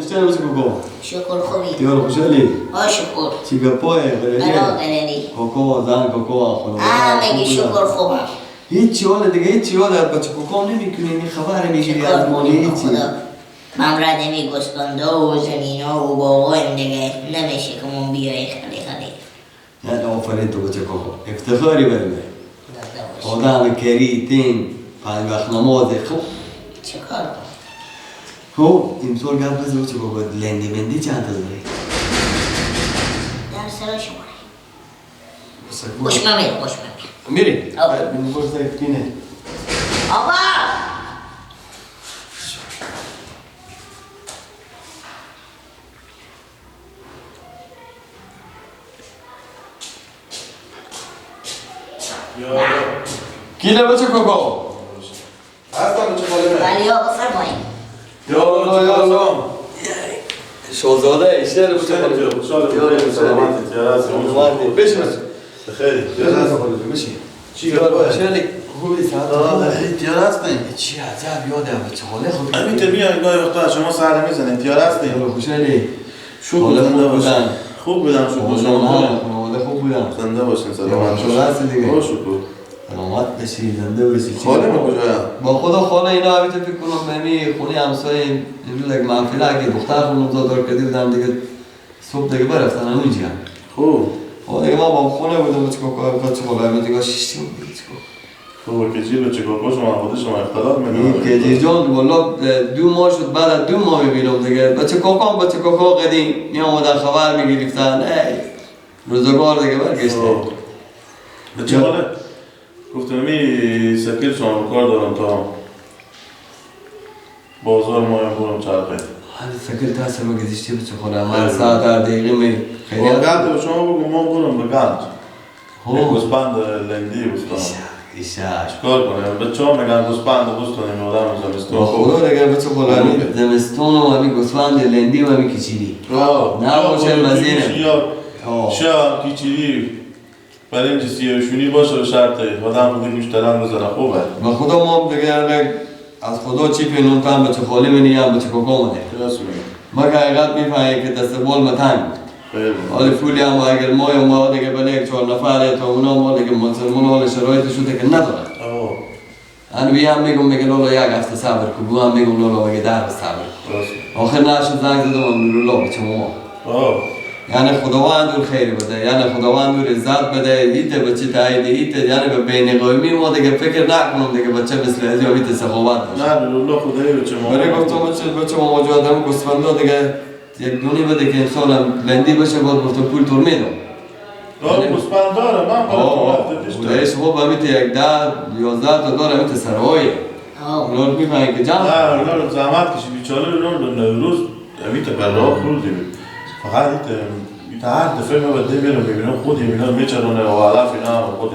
اشتر بچه کوکو شکر خوبی تیار خوشحالی؟ ها شکر چی گپایه غریبه؟ آره کوکو زن کوکو خانواده آه میگی شکر خوبم هیچی حال دیگه هیچی یاد از بچه کوکو نمیکنی این خبر میگیری از مالی هیچی من رد نمی گوسفندا و زمینا و باغایم دیگه نمیشه که من بیای خیلی خیلی نه آفرین تو بچه کوکو افتخاری برای من آدم کری تین پنج وقت نماز خوب چه کار کنم؟ خب امسال گپ بزن بچه کوکو لندی مندی چند تا داری؟ در سرا شما خوش من میرم خوش من میری؟ میری؟ آقا کیله بچه کوکو؟ هستم بچه خاله من ولی آقا فرمایید یا الله یا الله شاهزاده اشتر بچه خاله سلامتی بشین بخیر بشین چی گپه؟ خوبی سلام تیار هستین؟ چی عجب یادم بچه خاله خود همین میای گاهی وقتا شما سر میزنین تیار هستین؟ خوشحالی شکر زنده باشین خوب بودم شکر شما خانواده خوب بودم زنده باشین سلامت باشین دیگه شکر سلامت بشی زنده باشی خاله ما کجایم؟ با خدا خاله اینا همیشه فکر کنم بمی خونه همسایه امروز یک محفله اگه دختر خونم زادار کرده بودم دیگه صبح دیگه برفتن اونجا خوب خب دیگه ما با خونه بودم بچه کوکو بچه خاله دیگه شیشتیم دیگه چیکار خوب که جیب بچه کوکو شما خود شما اختلاط می‌کنه که جان والله 2 ماه شد بعد از 2 ماه می‌بینم دیگه بچه کوکو بچه کوکو قدیم می‌آمدن خبر می‌گرفتن ای روزگار دیگه برگشته بچه خاله گفتم می سکیل شما کار دارم تا بازار ما هم برم چرخه هر سکیل تا سر گذشته بچه خاله من ساعت در دقیقه می خیلی گند به شما بگو ما برم به گند یک گوسفند لندی بستانم ایشا چیکار کنم بچه ها میگن گوسفند بستانیم آدم زمستون با خدا دیگه بچه خاله زمستون و همی گوسفند لندی و همی کچیری نه باشه مزینه شا کچیری برای سیاهشونی باشه به شرط آدم خود گوش دادن بزنه خوبه و خدا ما دیگه از خدا چی پینون تن بچه خالی منی هم بچه کوکو منه ما که حقیقت میفهمه که دست بال متنگ حال پولی هم اگر ما یا ما دیگه بله یک 4 نفره تا اونا ما دیگه مسلمان حال شرایط شده که ندارن من هم میگم میگه لالا یک هفته صبر کن بو هم میگم لالا میگه 10 روز صبر کن آخر نشد زنگ زدم لالا بچه ما یعنی خداوند اون خیر بده یعنی خداوند اون عزت بده ایته بچه تایید ایته یعنی به بین قومی ما دیگه فکر نکنم دیگه بچه مثل از یا ایته سخاوت باشه نه الله خدایی بچه ما برای گفتم بچه ما موجود هم گوسفندا دیگه یک دونی بده که امسالم لندی باشه باید گفتم پول تو میدم دار گوسفند داره من خودم خدای شما به میته یک 10 11 تا داره میته سرای اونا رو میفهمن که جمع نه اونا رو زحمت کشید بیچاره اونا رو روز میته برا خروزی فقط ایت هر دفعه ما بده میرم میبینم خود اینا میچرونه و علف اینا هم خود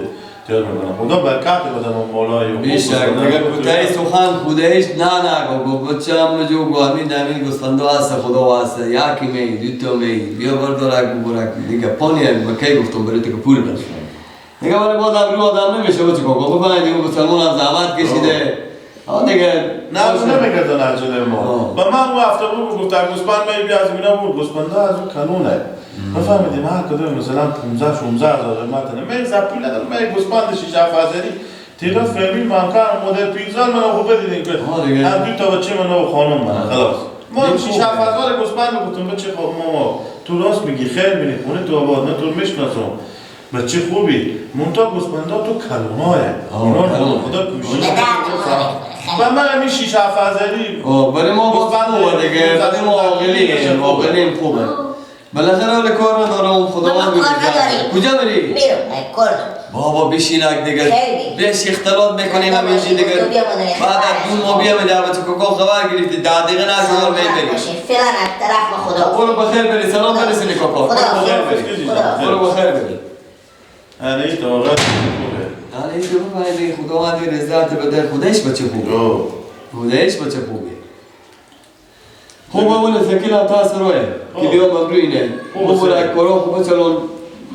تیار میکنم خدا برکت بده ما مولای بیشک دیگه کوتاهی سخن خودش نه نه گفت بچه هم جو گوامی نمی گوسفندا هست خدا هست یکی می دو تا می بیا بردارک ببرک دیگه پانی مکی گفتم برای تو که پول بده دیگه برای بازم رو آدم نمیشه بچه کاکا بفهمید دیگه مسلمان هم زحمت کشیده دیگه نه نمیکردن عجله ما و من اون هفته بود گفتم گوسفند می بیا از اینا بود گوسفندا از اون کانونه بفهمیدیم هر کدوم مثلا 15 16 هزار قیمت نه من زپول ندارم من گوسفند 6 7 هزاری تعداد فامیل من کار مدل پیزان من خوب بدیدین که هم دو تا بچه من و خانم من خلاص ما 6 7 هزار گوسفند گفتم بچه خب ماما تو راست میگی خیر میری خونه تو آباد نه تو میشناسم بچه خوبی مونتا گوسفندا تو کلوناه اونا خدا کوشش و من همین 6 7 هزاری برای ما باز خوبه دیگه برای ما عاقلیم عاقلیم خوبه بالاخره حال کار ندارم خداوند میگه کجا میری؟ میرم کار بابا بشینک دیگه بهش اختلاط میکنیم همینجی دیگه بعد از 2 ماه بیام دعوت کوکو خبر گرفتی 10 دقیقه نشد میبری فعلا از طرف خدا برو بخیر بری سلام برسونی کوکو برو بخیر بری یعنی تو واقعا خوبه یعنی تو بفهمی خداوند رضایت بده خودش بچه خوبه خودش بچه خوبه خوب اول سکیل هم تاثیر روی که بیام مبروینه خوب برای کارا خوب چلون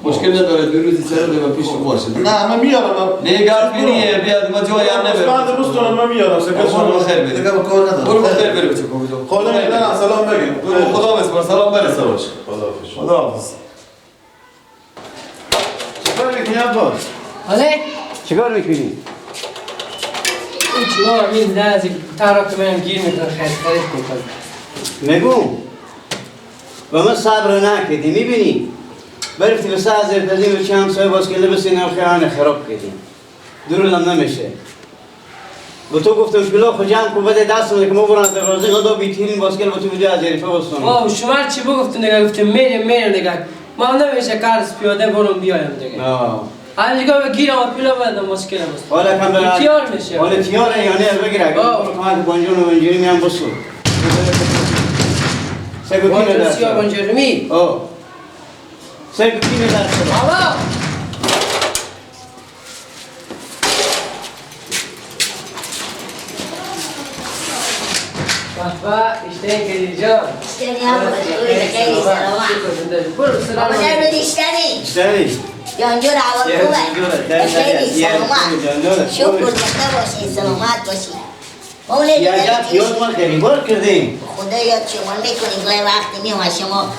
مشکل نداره دو روزی سر رو پیش باشه. نه من میارم. نه گپ نیه بیاد ما جایی هم نبرم. بعد بستون من میارم. سکه خیر بده. دیگه کار ندارم. برو بخیر بره بچه کجا. خدا نه سلام بگیم. خدا بس سلام برسه باشه. خداحافظ. خداحافظ. چیکار میکنی عباس؟ آره؟ چیکار میکنی؟ این چیکار این نزدیک تراک منم گیر میکنه خرید میکنه. میگم و ما صبر نکردی میبینی؟ برفتی به سر زیر و چه همسایه باز که لبس این خیانه خراب کردیم. درولم نمیشه. به تو گفتم پلا خو جمع کن بده دست که ما برن دروازه غدا بیتیرین باسکل با تو ویدیو از عریفه بستونم. واو شما چی بگفتم دیگه گفتم میرم دیگه. ما نمیشه کارس پیاده برم بیایم دیگه. آه. دیگه گیرم پلا بدم مشکل است. حالا کم برای تیار میشه. حالا تیاره یعنی بگیر اگه کمک بانجون و بنجری میام بسو. سگو کی نداره؟ بانجرمی. آه. سگو کی نداره؟ بابا بابا اشتهی کردی جان. اشتهی هم خیلی سلامت. برو سلامت. بابا نرو اشتهی. اشتهی. جانجور هوا خوبه. خیلی سلامت. شکر زنده باشی سلامت باشی. یا یاد ما خیلی بار کردیم. خدا یاد شما میکنیم گاهی وقتی میام شما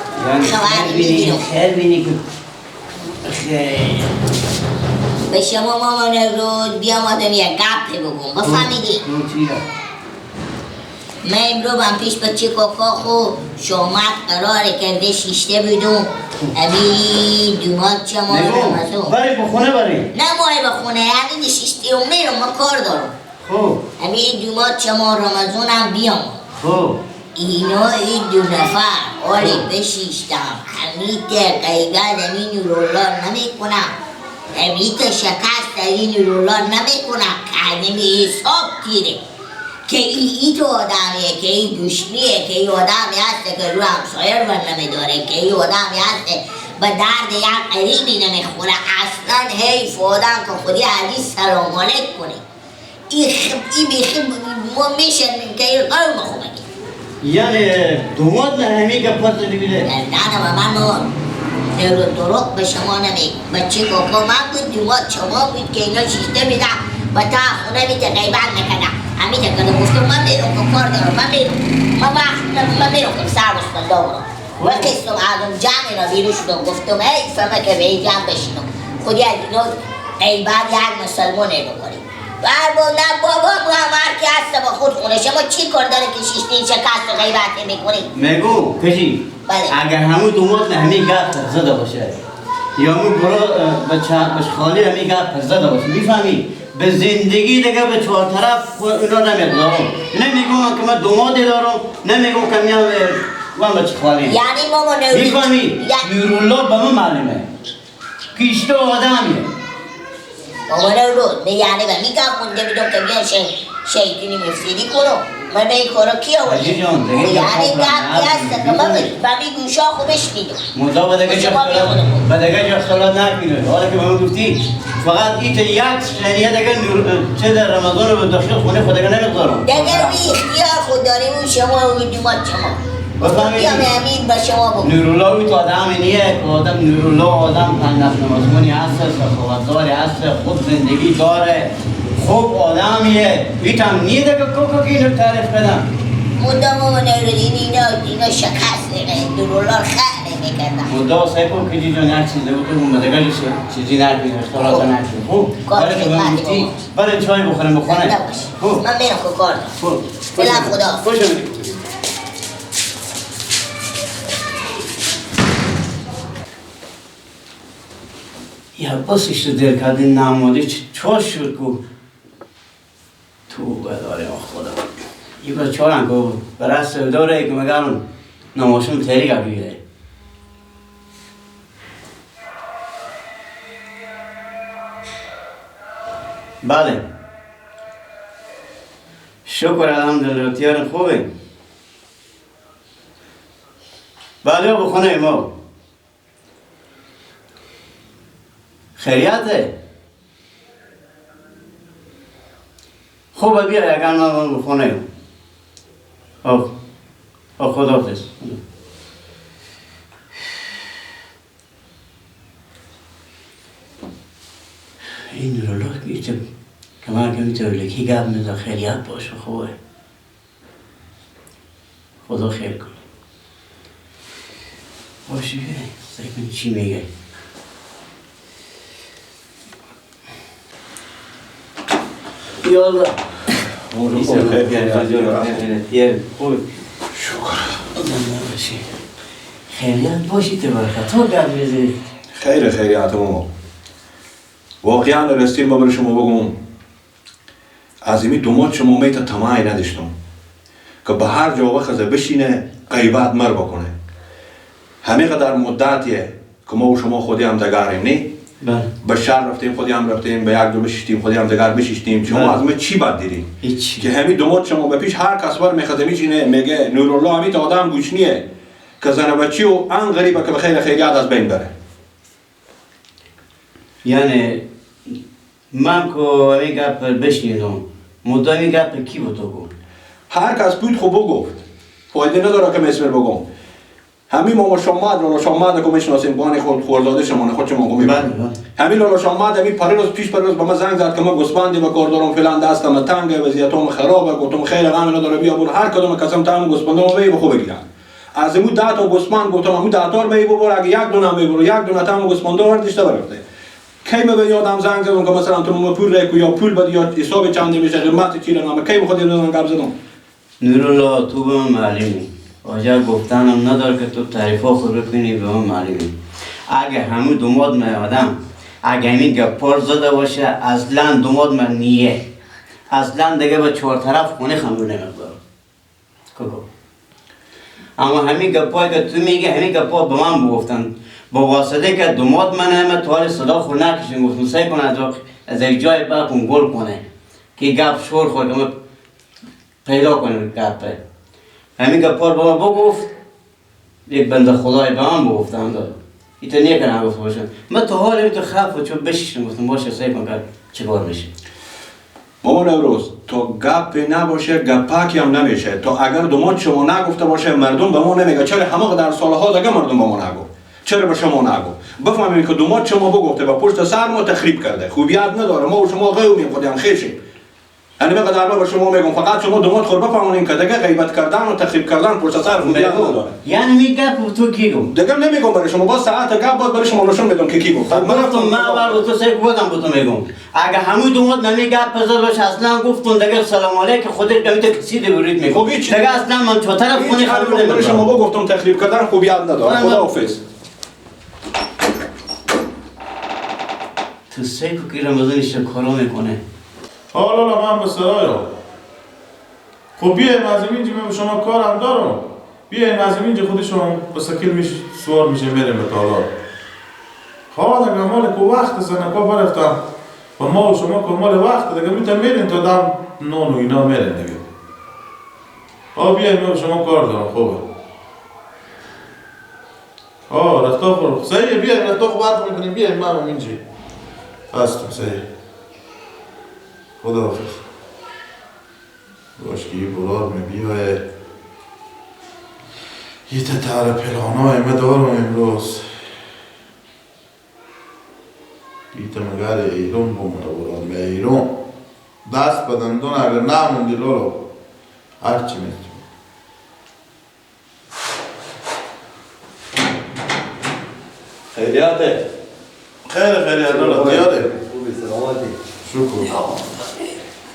خبر میگیرم. خیر بینی که خیر. به شما مامان روز بیام آدم یه گپی بگم بفهمیدی؟ من امرو من پیش بچه کاکا خو شامت قراره کرده شیشته بودم ابی دومات چه ما رمزون بری بخونه بری؟ نه مای بخونه همین شیشته و میرم ما کار دارم. خب همین دومات چه ما رمزون هم بیام. خب اینا این دو نفر آره بشیشتم همیت غیبت همین نورالله نمی کنم همیت شکست همین نورالله نمی کنم که همی حساب تیره که ای تو آدمیه که ای دشمیه که ای آدمی هسته که رو همسایه رو نمیداره که ای آدمی هسته به درد یک قریبی نمیخوره اصلا حیف آدم که خودی عزیز سلام علیک کنه ای بیخی ما میشن که ای قوم خوبه. یعنی دوماد نه همی که پرت دیگه نه نه من دروغ به شما نمیگم بچه کاکا من بود دوماد شما بود که اینا شیشته میدم و تا خونه میده غیبت نکردم همین که گفتم من میرم که کار دارم من میرم من وقت من میرم که سر بستم دارم و قسم از جمع اینا بیرون شدم گفتم ای فهمه که به این جمع بشینم خودی از اینا غیبت یک مسلمانه بکنیم بابا نه بابا هر کی هست با خود خونه شما چی کار داره که شیشتین شکست و غیبت میکنی؟ میگو کجی؟ بله اگر همون دومات نه همین گپ زده باشه یا همون برو بچه خالی همین گپ زده باشه میفهمی؟ به زندگی دیگه به چهار طرف اینا نمیگذارم نمیگم که من دومادی دارم نمیگم که میام من بچه خالی یعنی ماما میفهمی؟ نورالله به من معلومه کیشته آدمیه بابا نورو یعنی من میگم مونده میدم که بیان شیطونی مفیدی کنم من به این کارا کی آورده؟ یعنی گپی هست که من به گوشا خوبش میدم منتها به دیگه جا اختلاط نکنه حالا که به من گفتی فقط ایت یک ثانیه دیگه چه در رمضان رو به داخل خونه خود دیگه نمیگذارم دیگه بی اختیار خود داریم اون شما و دومات شما بیام امین با شما بگو نورالله اوی تو آدم نیه که آدم نورالله آدم پنج نفس نمازخونی هست سخاوتداری هست خوب زندگی داره خوب آدمیه ایتم نیه دیگه کوکو که اینو تعریف بدم مدام ماما نورالدین اینا شکست نورالله خیلی میکردم مدام سعی کن که جان یک چیز بگو تو دیگه چیزی نربین اختلاط نکنی خوب برای که من گفتی برای چای بخورم بخونه خوب من میرم که کار دارم فعلا خدا خوش آمدی. یا بس دل کردی نمادی چه شد کو تو بداره خدا این بس چهارن کو برای سوداره که مگرم نماشون تری گبیده بله شکر الحمدلله تیارم خوبه بله بخونه ما خیریته خوبه بیا اگر من بخونه آه آه خداحافظ. این نورالله که کمر که میتونه لکی گپ میزن خیریت باشه خوبه. خدا خیر کنه. باشه سعی کن چی میگه. یالا خوب شکر. خیریت باشی تو برکت تو گپ میزنی. خیر خیریت ما واقعا رستیم با برای شما بگم از این دومات شما میتا طمعی نداشتم که به هر جا وقت بشینه غیبت مر بکنه. همه قدر مدتیه که ما و شما خودی هم دگاریم نی؟ بله. به شهر رفتیم خودی هم رفتیم، به یک دو بشیشتیم خودی هم دگر بشیشتیم. شما از ما چی بد دیدیم؟ هیچ. که همین دومات شما به پیش هر کس بر میخواد میچینه میگه نورالله همین آدم گوشنیه که زن بچی و ان غریبه که به خیر خیریت از بین بره. یعنی من که همین گپ بشنیدم مدام این گپ کی بود تو گفت؟ هر کس بود خب بگفت، فایده نداره که مثل بگم. همین ماما شامد لالا شامد که میشناسیم بان خود خورداده شما خود شما گم. بله. همین لالا شامد همین پریروز پیش پریروز با ما زنگ زد که ما گوسفندی و کار دارم فلان دستم تنگه وضعیتم خرابه. گفتم خیر غم نداره بیا برو هر کدوم کسم تام گوسفندم می بخو بگیرن. از امو 10 تا گوسفند گفتم امو 10 تا می ببر اگه یک دونه می برو یک دونه تام گوسفند وردش برفته. کی به یادم زنگ زدم که مثلا تو ما پول رکو یا پول بدی یا حساب چند میشه قیمت چی نام کی بخواد یادم گپ زدم. نورالله تو به من معلمی آجر گفتنم نداره که تو تعریفا خود بکنی به من معلمی. اگه همون دوماد من آدم اگه همین گپار زده باشه اصلا دوماد من نیه، اصلا دیگه به چهار طرف خونه خمرو نمی‌گذارم. کاکا اما همین گپایی که تو میگه همین گپا به من بگفتن با واسطه که دوماد من همه تا حال صدا خود نکشیم. گفتم سعی کن از یک جای برکن گل کنه که گپ شور خورد که ما پیدا کنیم گپه. همین گپار به من بگفت یک بنده خدای به من بگفتم داد ایتا نیه که نگفت باشم من تا حال تو خف و چون بشیشم. گفتم باشه سعی کن که چه کار میشه. مامان امروز تا گپ نباشه گپکی هم نمیشه. تا اگر دوماد شما نگفته باشه مردم به ما نمیگه. چرا همه در سالها دیگه مردم به ما نگفت؟ چرا به شما نگفت؟ بفهمیم که دوماد شما بگفته و پشت سر ما تخریب کرده. خوبیت نداره. ما و شما قومیم خودم خیشیم. یعنی مقدار ما به شما میگم فقط شما دوماد خور بفهمونین که دیگه غیبت کردن و تخریب کردن پشت سر خوبیت نداره. یعنی میگه تو کی گفت؟ دیگه نمیگم برای شما باز ساعت گپ باز برای شما نشون میدم که کی گفت. من گفتم من اول تو سر بودم به تو میگم اگه همون دوماد نمی گپ زد باشه اصلا گفتم دیگه سلام علیک خودت نمیته کسی دیگه میگم. خب هیچ دیگه اصلا من چه طرف خونه خبر نمیدم. برای شما گفتم تخریب کردن خوبیت نداره. خداحافظ. تو سیکو که رمضانش کارا میکنه. حالا من به سرایم. خب بیایم از اینجا من به شما کارم دارم. بیایم از اینجا خود شما با سکیل میش سوار میشه میریم به تالار. خب دیگه مال کو وقت زنکا برفتم و ما و شما که مال وقت دیگه میتونم میریم تا دم نون و اینا میریم دیگه. خب بیایم من به شما کار دارم. خوبه. آه رفتا خور صحیح بیایم رفتا خور برق میکنیم بیایم من اینجا هستم صحیح. خداحافظ. باش که یه برار می بیایه یه تتر پلانای ما دارم امروز. ایتا مگر ایران بمونه برار می ایران دست به دندون اگر نموندی لالو هرچی میتونی. خیریاته. خیر خیریت لالا دیاره. خوبی سلامتی. شکر.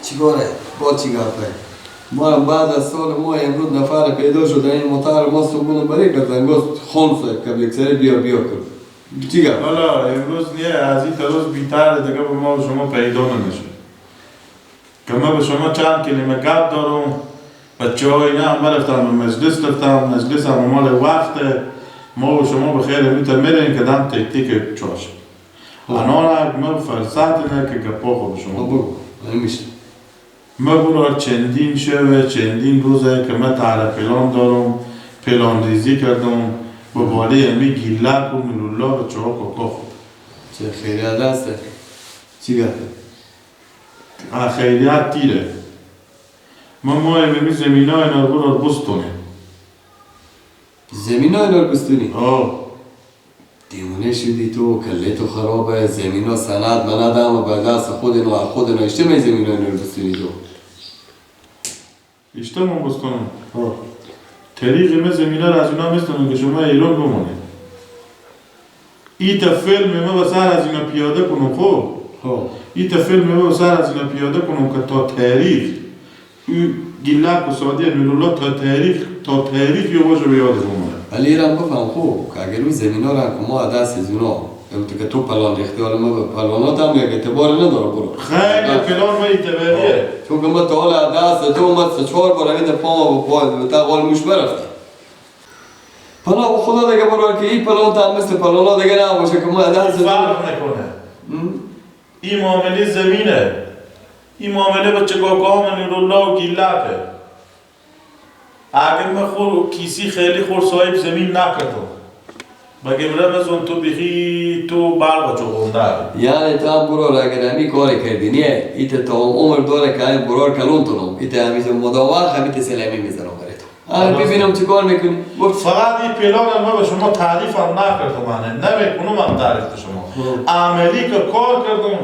چیکاره؟ با چی گپه؟ ما بعد از سال ما امروز نفر پیدا شد این موتر ما صبحونه برای کردن گفت خون که بکسری بیا بیا کن. چی گپ؟ لالا امروز نیه از این روز بیتر دیگه به ما و شما پیدا نمیشه. که ما به شما چند کلمه گپ دارم بچه ها اینا هم برفتم به مجلس رفتم مجلس هم مال وقت ما و شما به خیر میتر میریم که دم تک تک چاش. انا ما فرصت نه که گپا خود شما بگو نمیشه. ما برو چندین شبه چندین روزه که من طرح پلان دارم پلان ریزی کردم با باله امی گیلک و نورولا و چهار کاکا خود. چه خیریت هسته؟ چی گفته؟ خیریت دیره. ما امی زمین های اینا رو بستونه. زمین های اینا رو بستونی؟ آه. دیوونه شدی تو، کله تو خرابه، زمینا سند مند و به دست خود اینو خود اینو اشته می زمینا اینو رو بستونی تو. اشته من بستونم. طریق ما زمینا رو از اینا میستونم که شما ایران بمونید. ایتا فیلم ما به سر از اینا پیاده کنم خب. ایتا فیلم ما به سر از اینا پیاده کنم که تا تاریخ او گیلک و سعودی نورالله تا تاریخ یه باشه به یاد بمونه. ولی ایران بفهم خوب که اگر اون زمینا رو که ما دست از اونا که تو پلان ریختی حالا ما به پلانات هم یک اعتبار نداره برو. خیلی پلان ما اعتباریه. چون که ما تا حالا دست تو اومد سه چهار بار همین پا ما به تقال موش برفتی. پلا به خدا دیگه برو که این پلان تا مثل پلانا دیگه نباشه که ما دست فرق نکنه. این معامله زمینه. این معامله با چگاگاه نورالله و گیلپه. اگر من خور کیسی خیلی خور صاحب زمین نکردم بگم رمزون تو بخی تو برق چغونده. یعنی تا برار اگر همی کار کردی نیه ایت تا عمر داره که همین برار کلون تونم ایت همیشه مداوم همیت سلامی میزنم برای تو. آره ببینم چی کار میکنی. فقط این پلان ما به شما تعریف هم نکردم، من نمیکنم هم تعریف به شما. عملی که کار کردم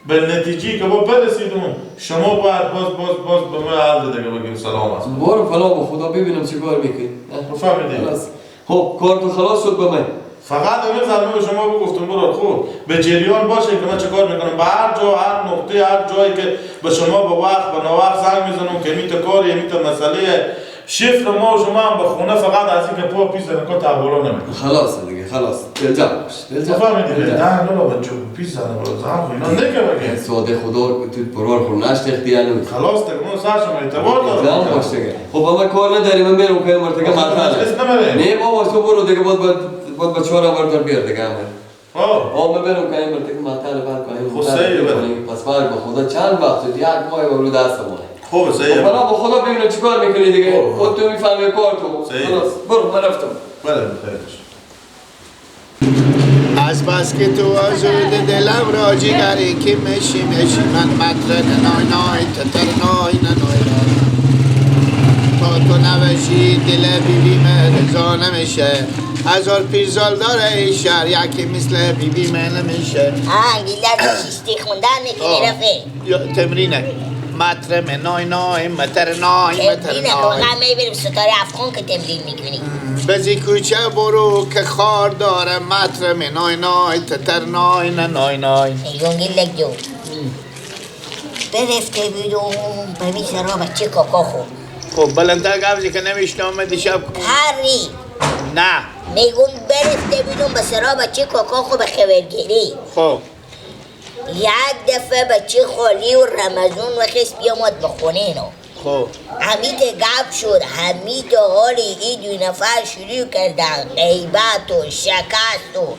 به نتیجه که با برسیدم شما باید باز باز باز به من حل دیگه بگیم سلام است. برو فلا با خدا ببینم چی کار میکنی. فهمیدی؟ خب کار تو خلاص شد به من. فقط امروز زلمه به شما بگفتم برو خوب به جریان باشه که من چه کار میکنم. به هر جا هر نقطه هر جایی که به شما به وقت به ناوقت زنگ میزنم که میت کاری میت مسئله شفر ما و شما هم به خونه فقط از اینکه پا پیش زنه که تحولا نمیکنه. خلاص دیگه خلاص دلجا باش دلجا. فهمیدی؟ نه نه با جو پیش زنه برو زن اینا نگه بگه. ساده خدا تو پرور خور نشتختی هنوز. خلاص دیگه من سر شما اعتبار دارم. دلجا باش دیگه. خب ما کار نداریم من برم که مرتکه مرحله. نه بابا تو برو دیگه باید بچه‌ها رو بردار بیار دیگه همه. آه من برم که مرتکه مرحله بعد کنیم. پس فرق با خدا چند وقت یک ماه برو دستمونه. خب صحیح. حالا با خدا ببینم چیکار میکنی دیگه. خود تو میفهمی کار تو. خلاص برو من رفتم. بله خیرش. از بس که تو آزرده دلم را جگری که مشی مشی من مطره نای نای تتر نای نای تا تو نوشی دل بیبی من رضا نمیشه. هزار پیرزال داره این شهر یکی مثل بیبی من نمیشه. آه گیلر شیشتی خوندن میکنی رفیق. تمرینه مطرم نای نای متر نای متر نای. واقعا میبریم ستاره افغان که تمرین میکنی. بزی کوچه برو که خار داره مطرم نای نای تتر نای نای نای. ایگونگی لگ جو برفته بیدون به سرا بچه کاکا خور. خب بلندتر گفتی که نمیشنم دیشب. هری نه میگم برفته بیدون به سرا بچه کاکا خو به خبرگیری. خب یک دفعه بچه خالی و رمضان و خیس بیامد به خونه اینا. خب حمید گپ شد حمید حالی این دو نفر شروع کردن غیبت و شکست و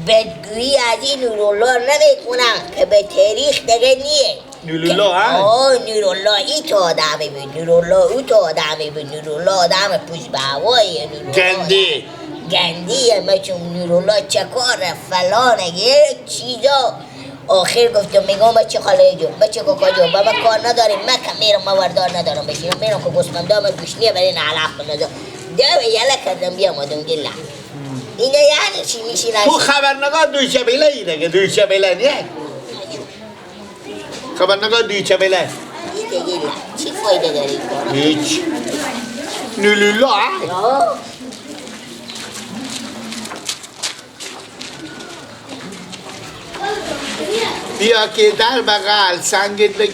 بدگویی از این نورالله نمیکنن که به تاریخ دیگه نیه. نورالله ها؟ آه نورالله این تو آدمی بود نورالله او تو آدمی بود نورالله آدم پوش به هواییه گندی گندیه مچون نورالله چه کاره فلانه یک چیزا. آخر گفتم میگم بچه خاله جو بچه کاکا جو بابا کار نداریم من که میرم من وردار ندارم بشینم میرم که گوسفندام گوشنیه برای علف بندازم ده یله کردم بیام آدم گله اینه یعنی چی میشینه تو خبرنگار دویچه بیله ای دیگه دویچه بیله نیه خبرنگار دویچه بیله دیگه گله چی فایده داری هیچ نولولا بیا که در بغل سنگت بگی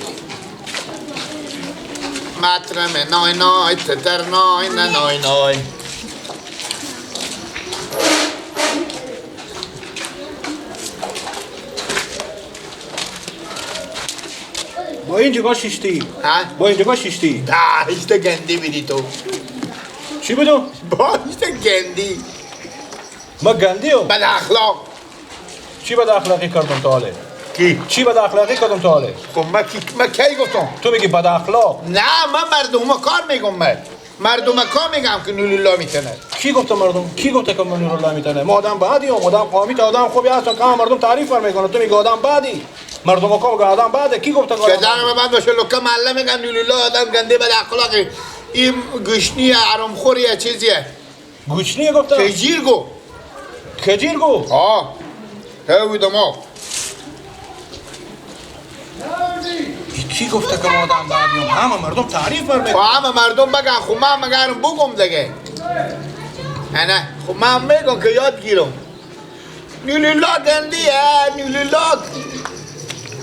مطرم نای نای تتر نای نای نای. با این جگاه شیشتی؟ با این جگاه شیشتی؟ ده هیچ تا گندی بیدی تو. چی بودم؟ با هیچ تا گندی. ما گندی هم؟ بد اخلاق. چی بد اخلاقی کردم تا حاله؟ کی؟ چی بد اخلاقی کردم تا حاله؟ خب من کی گفتم؟ تو میگی بد اخلاق؟ نه من مردم کار میگم من مردم کار میگم که نورالله میتونه. کی گفته مردم؟ کی گفته که من نورالله میتونه؟ ما آدم بعدی هم آدم قامی آدم خوبی هستم که مردم تعریف بر میکنه تو میگی آدم بعدی مردم کار میگن آدم بعده کی گفته که آدم بعد باشه لکه محله میگن نورالله آدم گنده بد اخلاقی این گوشنی حرامخوریه چیزیه. گوشنیه گفتم؟ تجیر گو. کجیر گفت؟ آه هی دماغ. کی گفته که ما آدم بعدیم؟ همه مردم تعریف بر میکنن. همه مردم بگن خب من مگرم بگم دیگه. نه خب من میگم که یاد گیرم. نیلولا گندیه نیلولا.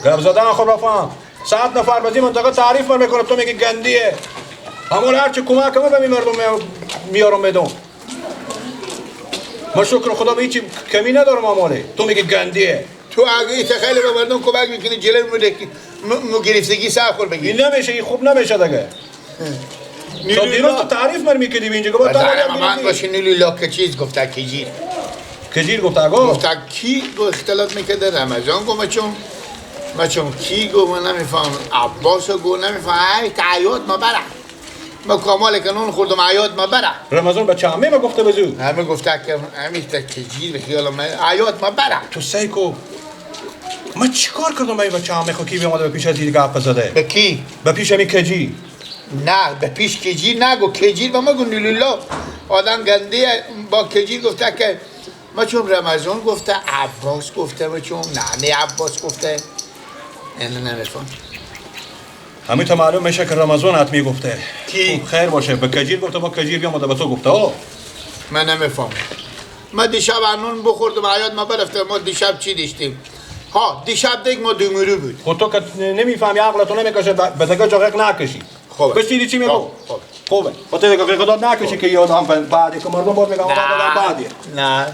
گپ زدن خب رفاهم 100 نفر بازی منطقه تعریف بر میکنه تو میگی گندیه. همون هرچی کمک ما به مردم میارم میدم. ما شکر خدا به هیچی کمی ندارم اماله. تو میگی گندیه. تو اگه خیلی به مردم کمک میکنی جلوی مو گرفتگی سر خور بگی. این نمیشه، این خوب نمیشه دیگه. تا دیروز تو تعریف من میکردی اینجا که با من باشه نیلولا که چیز گفته کجیر. کجیر گفته گفت کی گفت اختلاط میکرده رمضان گفت مچون کی گفت من نمیفهم عباس گفت نمیفهم ای تعیاد ما بره ما کامال که نون خوردم عیاد ما بره. رمضان بچه همه ما گفته بزو همه گفته که همه تا کجیر به خیال من عیاد ما بره. تو سیکو من چیکار کردم به بچه همه خو کی بیامده به پیش از این گپ زده؟ به کی؟ به پیش همی کجی. نه به پیش کجیر نگو کجیر با ما گو نیلولا آدم گنده با کجیر گفته که ما چون رمضان گفته عباس گفته ما چون نه عباس گفته اینو نمیفهم. همین تا معلوم میشه که رمضان حتمی گفته. کی؟ خیر باشه به کجیر گفته با کجیر بیامده به تو گفته. آه من نمیفهم. ما دیشب نون بخوردم عیاد ما برفته. ما دیشب چی داشتیم؟ ها دیشب دیگه ما دومرو بود. خب تو که نمیفهمی عقلتو نمیکشه به دیگه جا غیق نکشی. خوبه. بشیدی چی میگو؟ خوبه. خوبه. با تو دیگه غیق داد نکشی که یادم بعدی که مردم باز میگن آدم بعدیه. نه.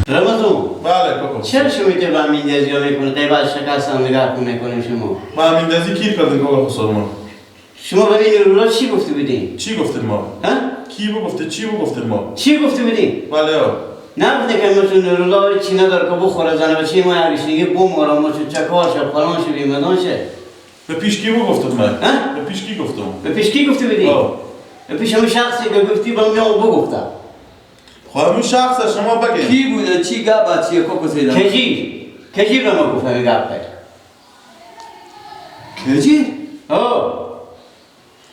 رمضان. بله کاکا. چرا شما میتونی با امیندازی ها میکنه غیبت شکست هم نگاه میکنیم شما؟ ما امیندازی کی کردیم کاکا خسرو؟ شما برای نیرولا چی گفته بودین؟ چی گفتیم ما؟ ها؟ کی بو گفته چی بو گفتیم ما؟ چی گفته بودین؟ بله ها. نگفته که ما چون نیرولا چی نداره که بخوره زنه بچه ما هرش دیگه بموره ما چون چکار شه فلان شه بیمدان شه. به پیش کی بو گفتم من؟ ها؟ به پیش کی گفتم؟ به پیش کی گفته بودین؟ به پیش همون شخصی که گفتی با میام بگفتم. خب همون شخص شما بگید کی بوده چی گپ چیه کوکو سیدم؟ کجیر کجیر به ما گفت همین گپه. کجیر؟ آه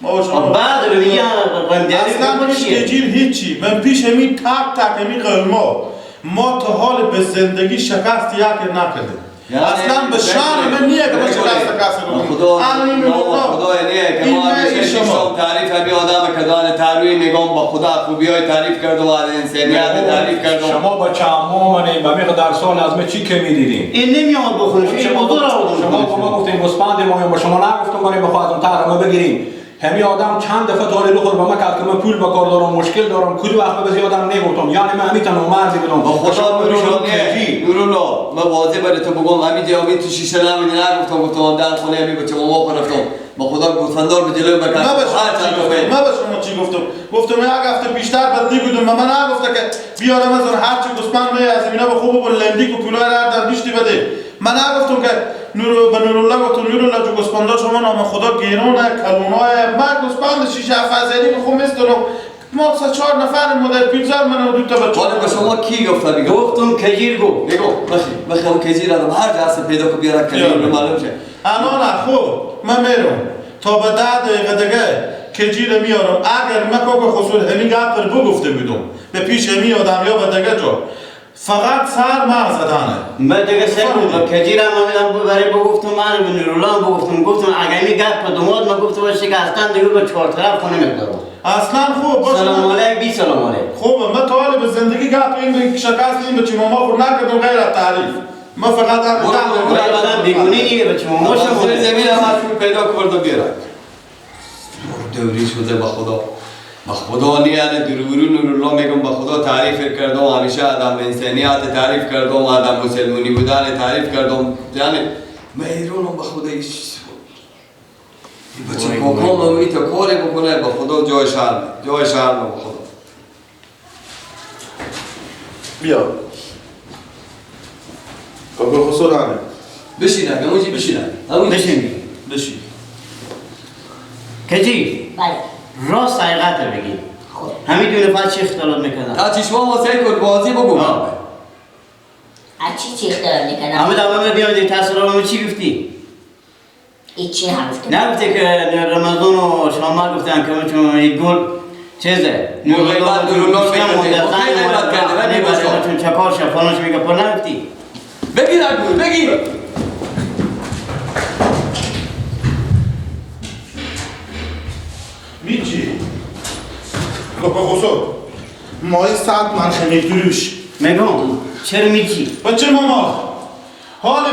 ما شما بعد رو میگم اصلا پیش کجیر هیچی. من پیش همین تک تک همین قلما ما تا حال به زندگی شکست یک نکردیم. اصلا به شان من نیه که من شکست کسی رو خدا خدا نیه که ما همیشه شما تعریف همی آدم که دانه تروی میگم با خدا خوبی های تعریف کردم و از انسانیت تعریف کردم. شما با چمو منیم به مقدار سال از ما چی کمی دیدیم؟ این نمیاد بخونش این موضوع رو آوردم. شما با ما گفتیم گوسفند ما با شما نگفتم بریم بخواد اون ما بگیریم. همی آدم چند دفعه تالی رو خور به ما کرد که من پول بکار دارم مشکل دارم کدوم وقت به آدم نگفتم یعنی من همین تنها مرزی بدم با خدا نورالله من واضح برای تو بگم همین جوابی تو شیشه نمیدی نگفتم گفتم در خونه همی بچه ما رفتم با خدا گوسفندار به جلوی بکن. من به شما چی گفتم؟ گفتم یک هفته بیشتر بندی بودم من نگفته که بیارم از اون هر چی گوسفند می از اینا به خوب و لندیک و پولای هر در دیشتی بده. من نگفتم که نور به نورالله گفتم نورالله جو گوسفندا شما نام خدا گیرونه کلونای من گوسفند 6 7 هزاری به خوب میستونم ما 3 4 نفر مادر پیرزن من و دو تا بچه. به شما کی گفت میگم؟ گفتم کجیر گفت. میگم بخی اون کجیر آدم هر جا هست پیدا کو بیاره کجیر رو معلوم شه. الان خب من میرم تا به 10 دقیقه دیگه کجیر میارم. اگر من کاکا خسرو همین گپ رو بگفته بودم به پیش همین آدم یا به دیگه جا فقط سر ما زدنه. من دیگه سر بود کجیرم هم برای بگفتم من به نورالله هم بگفتم گفتم اگر این گپ دوماد ما گفته باشه که اصلا دیگه به چهار طرف خونه می‌دارم. اصلا خوب باشه. سلام علیک بی سلام علیک. خوب من تا حالا به زندگی گپ این شکست این به چی ما خود نکردم غیر از تعریف. ما فقط آدم بیگونه نیه به چی ما شما زمین هم از پیدا کرد و بیاره. دوری شده با خدا. با خدا نیانه درورو نورالله میگم با خدا تعریف کردم همیشه آدم انسانیت تعریف کردم آدم مسلمانی بودن تعریف کردم یعنی من ایرانم با خدا ایش بچه کاکام هم تا کاری بکنه با خدا جای شرم جای شرم با خدا. بیا کاکا خسرو همه بشین همونجی بشین. بشین. بشین. کجی؟ بله. راست حقیقت بگی. خب. همین دو نفر چی اختلاط میکردن؟ تا چشما واسه کن بازی بگو. از چی اختلاط میکردن؟ همه دمه بیامدی تاثیرات چی گفتی؟ هیچی نگفتم. نگفتی که رمضان و شما گفتن که چون یک گل چیزه نورالله نورالله میگه چون چکار شد فلانش میگه پر نگفتی. بگیر اگو بگیر. میچی کاکا خسرو مای صد من خمیر دروش میگم چرا میچی؟ بچه ماما حالی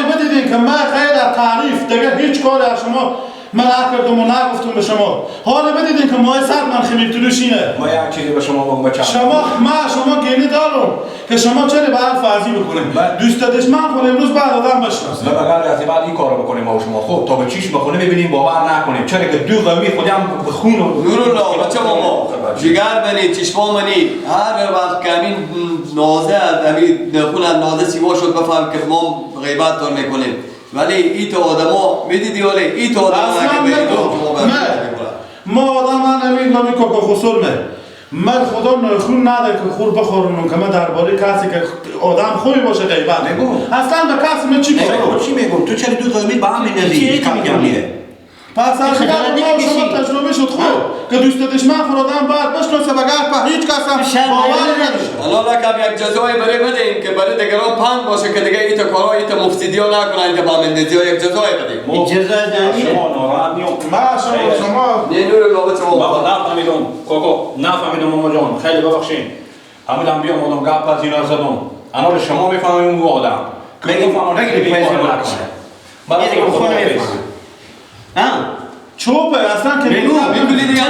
بدیدین که من غیر از تعریف دیگه هیچ کاری از شما من نکردم و نگفتم به شما. حالی بدیدین که مای صد من خمیر دروش اینه. ما یک چیزی به شما بگم بچه شما من شما گینه دارم که شما چرا به حرف ارزی بکنیم دوست دشمن خون امروز بعد آدم بشناسه. نه بغیر از بعد این کارو بکنیم ما و شما. خب تا به چیش بخونه ببینیم باور نکنیم چرا که دو قومی خودم به خون و نورالله بچه ماما جگر منی چشما منی هر وقت که همین نازه از همین خون از نازه سیوا شد بفهم که ما غیبت دار میکنیم. ولی ای تو آدما میدیدی ولی ای تو آدما نه ما آدم من نمیدونم کاکا خسرو من خدا نخون نده که خور بخورم که من درباره کسی که آدم خوبی باشه غیبت نگو. اصلا به کسی من چی میگم؟ چی میگم؟ تو چرا دو قومی با هم میندازی؟ کم میه. پس از شما تجربه شد خوب که دوست دشمن خور آدم باید بشناسه وگرنه هیچ کس هم باور نداره. حالا رقم یک جزای برای بدیم که برای دیگران پند باشه که دیگه ایتا کارا ایتا مفسدی ها نکنن ایتا بامندزی ها یک جزای بدیم. جزای شما ناراحت نیام. من شما نه نور الله شما بابا نفهمیدم کاکا نفهمیدم ماما جان خیلی ببخشید. همون بیام آدم گپ از اینا زدم. انا شما میفهمیم اون آدم. بگید پیسه برای خونه ها چوبه اصلا که میکنی دیگه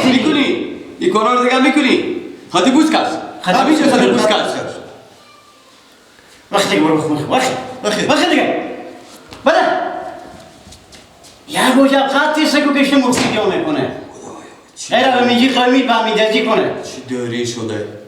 میکنی این کارا رو دیگه میکنی خاطی بوس کش همیشه خاطی بوس کش وقتی دیگه برو خونه وقتی دیگه بله یا گوجه خاطی سگو کشته مفتی میکنه ایرا به میجی قومی با میدزی کنه چی داری شده.